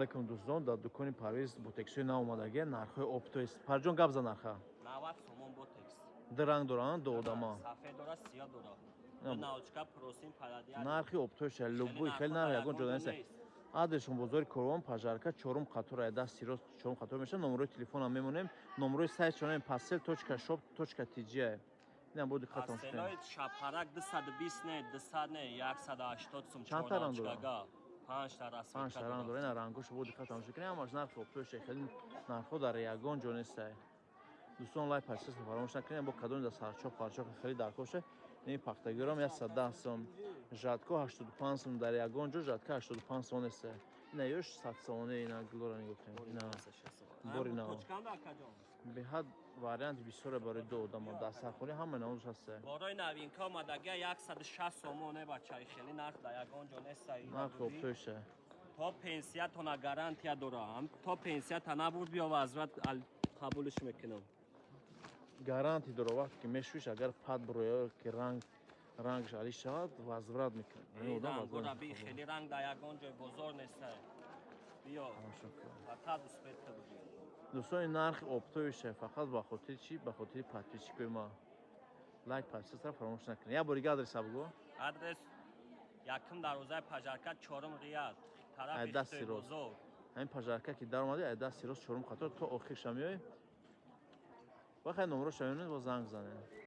Алейкум, дӯстон. Дар дукони Парвиз ботексҳои нав омадагия, нархҳои оптовый. Парҷон, гап за нарха. 90 сомон ботекс. Ду ранг доранд, ду одама. Сафед дора, сиёҳ дора. На. Научка просим парадия. Нархи оптовый ша любой хеле нарх ягон ҷода нест. Адресшон: бозори Корвон, Пожарка, чорум қатора, дасти рост чорум қатор мешавад. Номерои телефонам мемонем, номерои сайтшонем pasel.shop.tj. Инам бо диққат тамошо кунем. Паселои шапарак 220 не, 200 не, 180 сум. Чанд та ранг дора? Чорнаучкага. Панҷ та. Панҷ та ранг дора. Ина рангошо бо диққат тамошо кунем. Ҳамаш нархи оптовый ша, хеле нархҳо дар ягон ҷо нестай. Дӯстон, лайк, подписка фаромӯш накунем. Бо кадоми дар сарчоқ парчоқ хеле даркор ша. Ин пахтагирам 110 сом, жатко 85 сом. Дар ягон ҷо жатка 85 сом неста. Ина ёш 100 сомоне. Ина гулора нигоҳ кунем, ина бори нав. Точканда, акаҷон. Беҳад варианти бисёре барои ду одама. Дастархони ҳама навоз ҳаста. Борои новинка омадагия, 160 сомоне, бачаи, хеле нарх дар ягон ҷо нестай. Нархи оптовый ша. То пенсиятона гарантия дора. Ҳам то пенсията набурд, биё, возврат қабулш мекунам. Гарантия дора. Вақте ки мешӯиш, агар пад буроя ки рангш али шавад, возврат мекунад. Яъне одам Рангора возврат би мекунад. Хеле ранг дар ягон ҷой бозор нестай. Биё. Тамошо кун. Фақат успеть кардӣ. Дӯстони, нархи оптовый ша фақат ба хотири чӣ? Ба хотири подписчикои ма. Лайк, подписка фаромӯш накунед. Як бори дига адреса бугӯ. Адрес: якум дарвозаи Пожарка, чорум ряд, тарафи Ай, дасти Хитои рост. бозор. Ҳамин Пожарка ки даромадӣ, ай дасти рост чорум қатор то охирша меоӣ. Вақте номероша мемонед, бо занг занед.